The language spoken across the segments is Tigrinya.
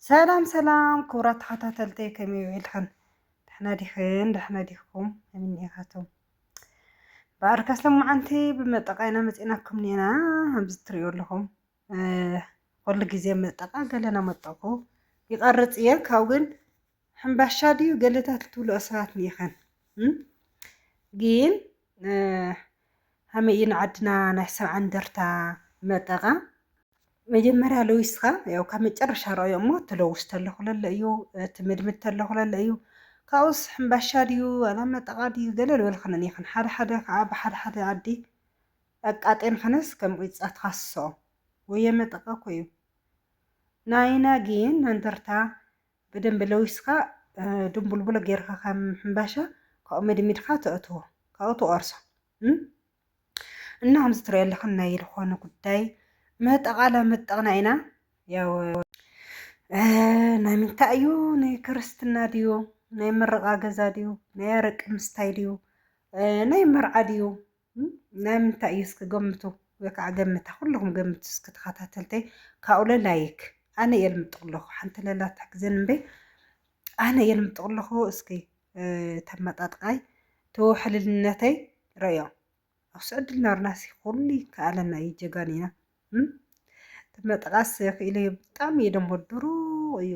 ሰላም ሰላም ክቡራት ተኸታተልተይ፣ ከመይ ውዒልኽን? ደሕና ዲኽን? ደሕና ዲኹም? ከመይ እኒኢኻቶም? ብኣርከስ ሎማዓንቲ ብመጠቓ ኢና መፂእናኩም ኔና። ከምዚ ትሪኡ ኣለኹም፣ እ፣ ኩሉ ግዜ መጠቓ ገለና መጠቑ ይቐርፅ እየ። ካብኡ ግን ሕምባሻ ድዩ ገለታት ትብልኦ ሰባት እኒኢኽን፣ እም? ግን፣ እ፣ ከመይ እዩ ንዓድና ናይ ሰብዓ እንደርታ መጠቓ? መጀመርያ ለዊስካ፣ ያው ካብ መጨረሻ ረኣዮ እሞ፣ ትለውስ ተለኹ ለለ እዩ፣ ትምድምድ ተለኹ ለለ እዩ። ካብኡስ ሕምባሻ ድዩ፣ ዋላ መጠቓ ድዩ፣ ገለ ልበልክን እኒኽን። ሓደ ሓደ ከዓ ብሓደ ሓደ ዓዲ ኣቃጢንክንስ ከም ቂጻ ትኻስሶ። ወየ መጠቓ እኮ እዩ። ናይና ግን መንደርታ ብደንብ ለዊስካ፣ እ፣ ድንቡልቡሎ ጌርካ ከም ሕምባሻ ካብኡ መድሚድካ ተእትዎ፣ ካብኡ ትቆርሶ። እም? እና ከምዚ ትሪኦ ኣለኽን ናይ ዝኾነ ጉዳይ መጠቓ ላመጠቕና ኢና። ያው፣ እ፣ ናይ ምንታይ እዩ? ናይ ክርስትና ድዩ? ናይ ምርቓ ገዛ ድዩ? ናይ ኣረቂ ምስታይ ድዩ? እ፣ ናይ መርዓ ድዩ? እም? ናይ ምንታይ እዩ? እስኪ ገምቱ፣ ወይ ከዓ ገምታ፣ ኩልኹም ገምቱ እስኪ ተኸታተልተይ። ካብኡ ለ ላይክ፣ ኣነ እየ ልምጥቕ ኣለኹ። ሓንቲ ለላ ትሕግዘን እምበይ፣ ኣነ እየ ልምጥቕ ኣለኹ። እስኪ፣ እ፣ ተመጣጥቃይ፣ ተወሕልልነተይ ረዮ። ኣብ ስዑዲ ናርናሲ ኩሉ ይከኣለና እዩ፣ ጀጋኑ ኢና። እም? እቲ መጠቓስ ክኢለ እዩ፣ ብጣዕሚ እዩ ደሞ ድሩቕ እዩ።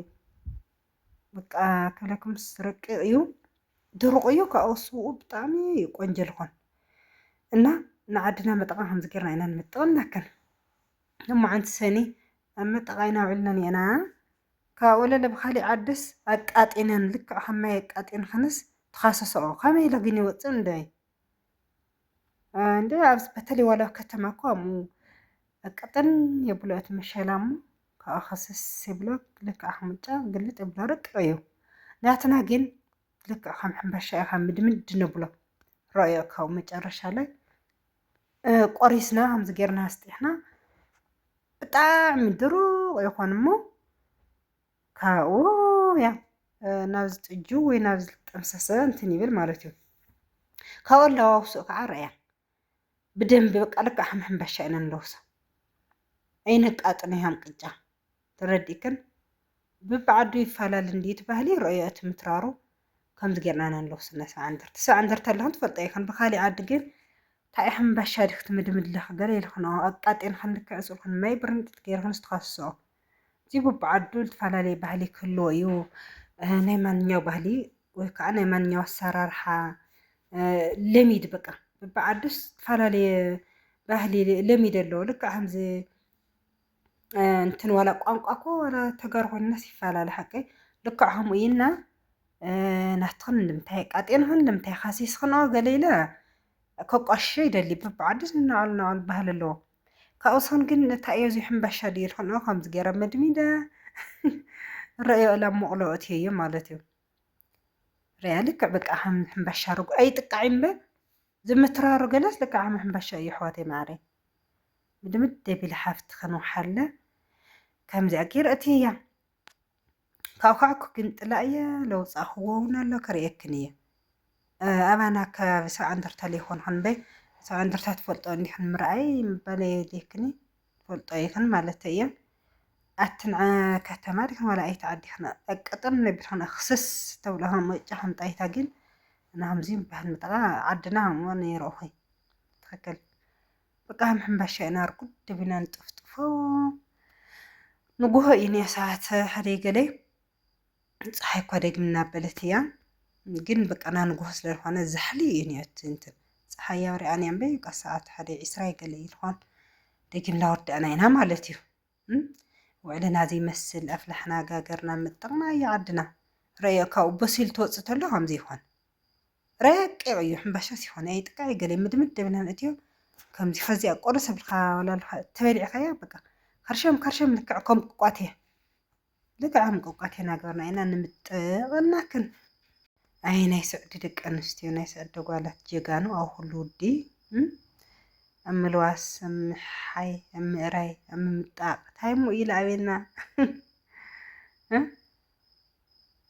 በቃ ክብለኩምስ ረቂቕ እዩ፣ ድሩቕ እዩ፣ ካብኡ ስውኡ ብጣዕሚ እዩ ቆንጆ ልኾን። እና ንዓድና መጠቓ ከምዚ ጌርና ኢና ንምጥቕናከን። ሎማዓንቲ ሰኒ ኣብ መጠቓ ኢና ውዒልና እኒአና። ካብኡ ለለ ብኻሊእ ዓድስ ኣቃጢነን፣ ልክዕ ከማይ ኣቃጢንክንስ ትኻሰስኦ። ከመይ ኢለ ግን ይወፅእ እንደ? እ፣ እንደ ኣብዚ በተለይ ዋላ ኣብ ከተማ እኮ ኣምኡ ቅጥን የብሎ እቲ መሸላ እሞ፣ ካብኡ ከስስ የብሎ፣ ልክዕ ከም ቅጫ ግልጥ የብሎ፣ ረቂቕ እዩ። ናትና ግን ልክዕ ከም ሕምባሻ ኢኻ ምድምድ ነብሎ። ረእዮ ካብኡ መጨረሻ ላይ፣ እ፣ ቆሪስና ከምዚ ጌርና ኣስጢሕና ብጣዕሚ ድሩቕ ይኾን እሞ፣ ካብኡ ያ፣ እ፣ ናብ ዝጥጁ ወይ ናብ ዝጠምሰሰ እንትን ይብል ማለት እዩ። ካብኡ ኣለዋውስኡ ከዓ ረእያ። ብደንቢ በቃ ልክዕ ከም ሕምባሻ ኢና ንለውሶ። ኣይነቃጥኖ ከም ቅጫ። ተረዲእክን? ብብዓዱ ይፈላለ እንድዩ እቲ ባህሊ፣ ረእዮ እቲ ምትራሩ። ከምዚ ጌርና ኢና ንለውሶ ናይ ሰብዓ እንደርታ። ሰብዓ እንደርታ ኣለኽን ትፈልጦ ኢኽን። ብኻሊእ ዓዲ ግን እንታይ ሕምባሻ ዲኽ ትምድምድ ኣለኺ? ገለ ኢልኽንኦ፣ ኣቃጢንኽን ልክዕ ስእልኽን ማይ ብርንጥጥ ጌርኽን ስትኸስኦ። እዚ በብዓዱ ዝተፈላለየ ባህሊ ክህልዎ እዩ። እ፣ ናይ ማንኛው ባህሊ ወይ ከዓ ናይ ማንኛው ኣሰራርሓ፣ እ፣ ለሚድ በቃ። በብዓዱ ዝተፈላለየ ባህሊ ለሚድ ኣለዎ። ልክዕ ከምዚ፣ እ፣ እንትን ዋላ ቋንቋ እኮ ዋላ ተጋሩ ኮይንናስ ይፈላለ ሓቀይ። ልክዕ ከምኡ ኢልና፣ እ፣ ናትኽን ንምንታይ ኣቃጢንኽን፣ ንምንታይ ካሲስኽንኦ ገለ ኢለ ከቋሽሾ ይደሊ። በብዓዱ ናዕሉ ናዕሉ ባህሊ ኣለዎ። ካብኡ ሰን ግን እንታይ እዮ እዚ ሕምባሻ ድዩ ኢልኽንኦ ከምዚ ገይረ መድሚደ ረእዮ እላ መቕሎ እትየዮ ማለት እዩ። ርያ ልክዕ በቃ ከም ሕምባሻ ርጉ ኣይጥቃዕ እምበር፣ ዝምትራሩ ገለስ ልክዕ ከም ሕምባሻ እዩ ኣሕዋተይ ማዕረይ። ምድምድ ደቢለ ሓፍቲ ክንውሓለ ከምዚኣ ገይረ እትየያ። ካብ ኳዕኩ ግን ጥላ እየ ለውፃእኽዎ እውን ኣሎ፣ ከርእየክን እየ። እ፣ ኣባና ከባቢ ሰብዓ እንደርታ ለይኮንኹን እምበይ፣ ሰብዓ እንደርታ ትፈልጦ እንዲኽን ምርኣይ ምባል የድልየክን እዩ። ትፈልጦ ኢኽን ማለት እየ። ኣትንዐ ከተማ ዲኽን ዋላ ኣይተዓዲኽን፣ ኣቅጥን ነቢልኽን ኣኽስስ ተብሎ ከም መጫ ከም ጣይታ ግን እና ከምዚ በሃል መጠቓ ዓድና ከምኡ ነይሩ እኹይ። ትኽክል። በቃ ከም ሕምባሻ ኢና ርጉድ ደቢና ንጥፍጥፎ። ንጉሆ እዩ ነያ ሰዓት ሓደ ገለ። ፀሓይ እኳ ደግም እናበለት እያ፣ ግን በቃ ናንጉሆ ስለ ዝኾነ ዛሕሊ እዩ ነዮ እቲ እንትን። ፀሓይ ያው ሪኣን እያ እምበይ፣ በቃ ሰዓት ሓደ ዒስራ ይገለ እዩ ዝኾን ደጊምና ወዳእና ኢና ማለት እዩ። እም? ውዕልና ዘይመስል ኣፍላሕና ጋገርና ምጥቕና እዩ ዓድና። ረእዮ ካብኡ በሲሉ ትወፅእ ተሎ ከምዚ ይኾን። ረቂቕ እዩ፣ ሕምባሻ ሲኾን ኣይጥቃዕ ገለ ምድምድ ደብና ንእትዮ። ከምዚ ፈዚኣ ቆርስ ብልካ ወላ ልካ ተበሊዕካያ በቃ ከርሸም ከርሸም ልክዕ ከም ቁቋት እየ። ልክዕ ከም ቁቋት ኢና ገርና ኢና ንምጥቕናክን። ኣይ ናይ ስዕዲ ደቂ ኣንስትዮ፣ ናይ ስዕዲ ጓላት ጀጋኑ ኣብ ኩሉ ውዲ፣ እም? ኣብ ምልዋስ፣ ኣብ ምሓይ፣ ኣብ ምእራይ፣ ኣብ ምምጣቕ፣ እንታይ እሞ ኢለ ኣቤና? እ?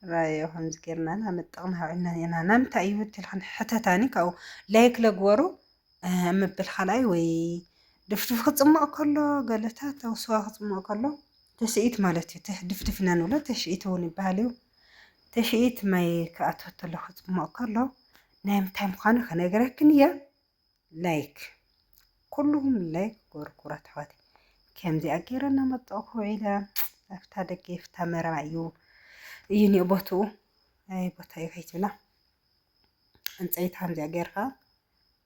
ራዮ ከምዚ ጌርና ኢና መጠቕና ውዒልና ኢና። ናምንታይ እዩ ብትልኽን ሕተታኒ ካብኡ ላይክ ለግበሩ፣ እ፣ ምብል ካልኣይ ወይ ድፍድፍ ክጽሞቕ ከሎ፣ ገለታት ኣብ ስዋ ክጽሞቕ ከሎ፣ ተሽኢት ማለት እዩ። ድፍድፍ ኢና ንብሎ፣ ተሽኢት እውን ይበሃል እዩ። ተሽኢት ማይ ክኣትወ ተሎ ክፅሞቕ ከሎ ናይ ምንታይ ምዃኑ ክነግረክን እየ። ላይክ ኩሉም ላይክ ጎርጉራት ኣሕዋት። ከምዚኣ ገይረ እናመጠቕኩ ውዒለ ኣብታ ደገ ፍታ መረባ እዩ እዩ ኒኦ ቦትኡ ኣይ ቦታ እዩ ከይትብላ ዕንፀይቲ ከምዚኣ ገይርካ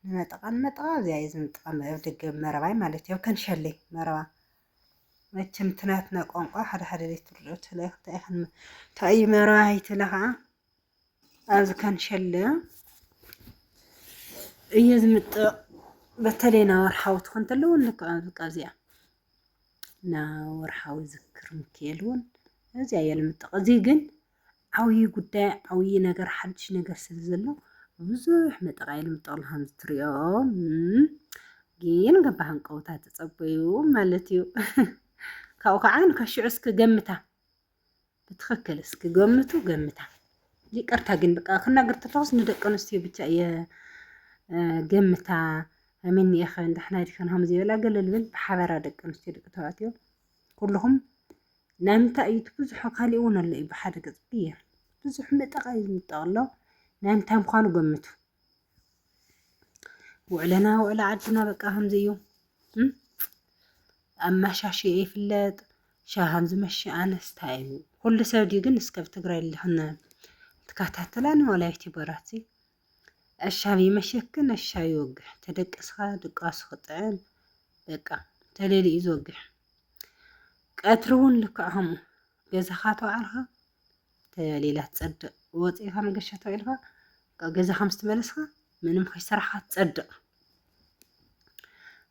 ንመጠቓ ንመጠቓ እዚኣ እዩ ዝምጠቓ ኣብ ደገ መረባይ ማለት እዩ። ከንሸለይ መረባ መቸም ትናትና ቋንቋ ሓደ ሓደ ዘይትርድኦ ትለ እንታይ መረባ ኣይትለ ከዓ ኣብዚ ከንሸለ እየ ዝምጥቕ። በተለይ ናብ ወርሓዊ ትኾን ተለውን ልክዕ በቃ እዚኣ ናብ ወርሓዊ ዝክር ምክኤል እውን እዚኣ እየ ልምጥቕ። እዚ ግን ዓብዪ ጉዳይ ዓብዪ ነገር ሓድሽ ነገር ስለ ዘሎ ብዙሕ መጠቓ እየ ልምጠቕሉ ከም ዝትሪኦ ግን ገባህ ዕንቀውታ ተጸበዩ ማለት እዩ። ካብኡ ከዓ ንከሽዑ እስኪ ገምታ ብትኽክል እስኪ ገምቱ ገምታ። ይቅርታ ግን በቃ ክናገር ተለኹስ ንደቂ ኣንስትዮ ብቻ እየ ገምታ ኣሜን ኢኸ እንዳሕና ዲኸን ከም ዝበላ ገለ ልብል ብሓበራ ደቂ ኣንስትዮ ደቂ ተባዕትዮ ኩልኹም ናይ ምንታይ እዩ እቲ ብዙሕ ካሊእ እውን ኣሎ እዩ ብሓደ ገፅ ብየ ብዙሕ መጠቃ እዩ ዝምጠቕ ኣሎ ናይ ምንታይ ምዃኑ ገምቱ። ውዕለና ውዕለ ዓድና በቃ ከምዚ እዩ። ኣማሻሽየ ይፍለጥ ሻሃን ዝመሽ ኣነስታይ ኩሉ ሰብ ድዩ ግን እስከ ብትግራይ ኣለኽን ትከታተላኒ ዋላ ዩቲበራት ሲ እሻብ ይመሸክን እሻብ ይወግሕ ተደቅስኻ ድቃሱ ክጥዕም በቃ ተሌሉ እዩ ዝወግሕ ቀትሪ እውን ልክዕ ከምኡ ገዛኻ ተዋዕልኻ ተሌላ ትጸድቕ ወፂእኻ መገሻ ተውዒልካ ገዛኻ ምስ ትመለስካ ምንም ከይሰራሕካ ትጸድቕ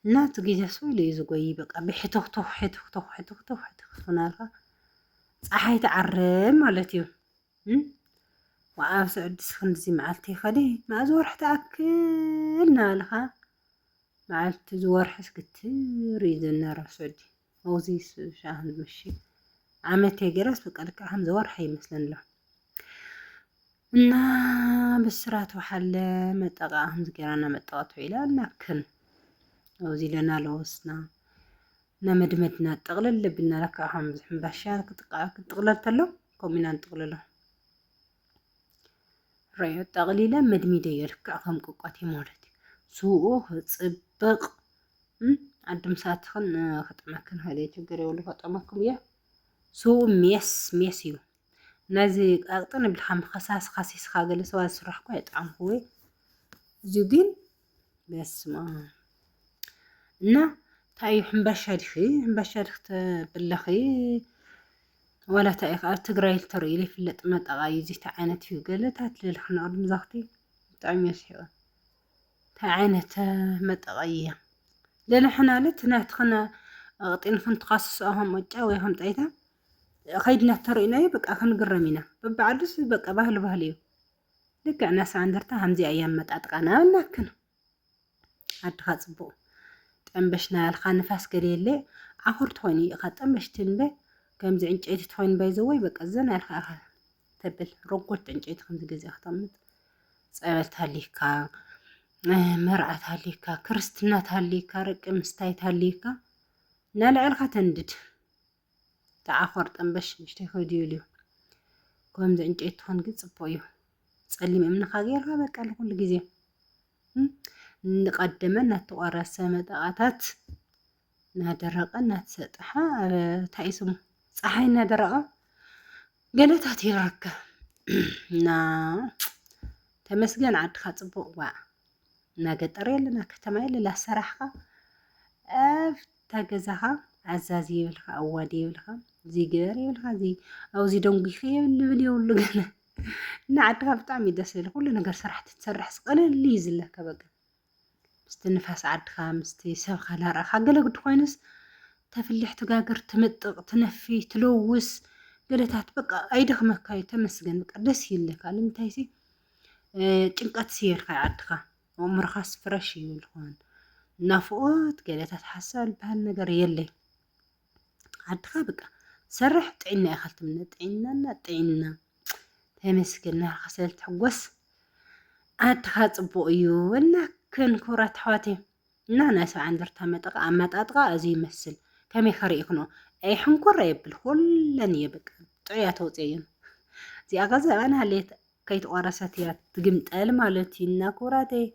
እና እቲ ግዜ ስኢሉ እዩ ዝጎይ በቃ ብሕትኽትኽ ሕትኽትኽ ሕትኽትኽ ሕትኽትኽ ናልካ ፀሓይ ትዓርብ ማለት እዩ። ወዓብ ስዑዲ ስኽንድዚ መዓልቲ ይኸዲ መኣዝ ወርሒ ትኣክል ናልካ መዓልቲ ዝወርሒ ስግትር እዩ ዝነረ ስዑዲ ኣብዚ ሻህን ምሺ ዓመት የገረስ በቃ ልክዕ ከም ዝወርሒ ይመስለኒ ኣሎ። እና ብስራት ወሓለ መጠቓ ከምዚ ገይራና መጠቓ ትውዒላ ኣልናክን ኣብዚ ኢለና ለወስና ነመድመድና ጠቕለል ለብልና ለካ ከም ሕምባሻ ክጥቕለል ተሎ ከምኡ ኢና ንጥቕልሎ ረዮ ጠቕሊለ መድሚደዮ ልክዕ ከም ቁቋት ማለት እዩ ስውኡ ክፅብቕ ዓዲ ምሳትኽን ክጥመክን ሃደ ችግር የብሉ ከጠመኩም እየ ስውኡ ሜስ ሜስ እዩ ነዚ ኣቕጥን ብልካ ምኸሳስ ካሲስካ ገለ ሰባት ዝስራሕ እኳ የጥዓምኩ ወይ እዚ ግን በስማ እና እንታይ እዩ ሕምባሻ ዲኺ ሕምባሻ ዲኺ ተብለኺ ዋላ እንታይ እዩ ኣብ ትግራይ ተርእዩ ይፍለጥ መጠቓ እዩ እዚ እንታይ ዓይነት እዩ ገለታት ልልክና ቅድሚ ዛኽቲ ብጣዕሚ የስሕቐ እንታይ ዓይነት መጠቓ እያ ለንሕና ለት ናትኽና ኣቕጢንኽን ትኻስስኦ ከም ሞጫ ወይ ከም ጣይታ ኸይድና ተርእናዮ በቃ ክንግረም ኢና። በብዓዱስ በቃ ባህሊ ባህሊ እዩ። ልክዕ ናሳ እንደርታ ከምዚኣ እያ ኣመጣጥቃና ኣላክን። ዓድኻ ጽቡቕ ጠንበሽ ናልኻ ንፋስ ገለ የለ ዓኹር ትኾይኑ ኢኻ ጠንበሽ ትንበ ከምዚ ዕንጨይቲ ትኾይን ባይዘወይ በቃ ዘና ኢልካ ኢኻ ተብል ረጎት ዕንጨይቲ ከምዚ ገዚኣ ክተምጥ ጸበል ታሊካ መርዓ ታሊካ ክርስትና ታሊካ ረቂ ምስታይ ታሊካ እናልዐልካ ተንድድ ተዓኾር ጠንበሽ ንሽተይ ከይዱ ይብል እዩ። ከምዚ ዕንጨይቲ ትኾን ግን ጽቡቕ እዩ። ጸሊም እምንኻ ገይርካ በቃ ንኩሉ ግዜ ንቀደመ እናተቋረሰ መጠቓታት እናደረቐ እናተሰጥሓ ኣብ እንታይ ስሙ ፀሓይ እናደረቐ ገለታት ይረከ እና ተመስገን ዓድኻ ጽቡቕ ዋ እና ገጠር የለና ከተማ የለ ላሰራሕኻ ኣብታ ገዛኻ ኣዛዚ የብልካ ኣዋዲ የብልካ እዚ ግበር የብልካ እዚ ኣብዚ ደንጉይኺ የብል ልብል የብሉ ገለ እና ዓድኻ ብጣዕሚ ደስ ይብል ኩሉ ነገር ስራሕ ትሰርሕ ስቀለል እዩ ዝለካ በቃ ምስቲ ንፋስ ዓድኻ ምስቲ ሰብኻ ላረኣኻ ገለ ግዲ ኮይኑስ ተፍልሕ ትጋግር ትምጥቕ ትነፊ ትለውስ ገለታት በቃ ኣይደኽመካ እዩ ተመስገን በቃ ደስ ይብለካ ንምንታይ ሲ ጭንቀት ሲ የልካ ዓድኻ ኣእምሮኻስ ፍረሽ እዩ ልኾን ናፍቆት ገለታት ሓሳብ ዝበሃል ነገር የለይ ዓድኻ በቃ ትሰርሕ ጥዕና ኢኻ ትምነ ጥዕናና ጥዕና ተመስገን ናኻ ስለ ትሕጎስ ዓድኻ ጽቡቕ እዩ እና ክን ክብራት ኣሕዋተይ እና ናይ ሰብዓ እንደርታ መጠቓ ኣመጣጥቓ እዚ ይመስል ከመይ ከርእይክኖ ኣይ ሕንኮር ኣየብል፣ ኩለን እየ በቃ ጥዑያ ተውፅየን። እዚኣ ከ ዘባን ሃሌት ከይተቋረሰት እያ ትግምጠል ማለት እዩ። እና ክቡራተይ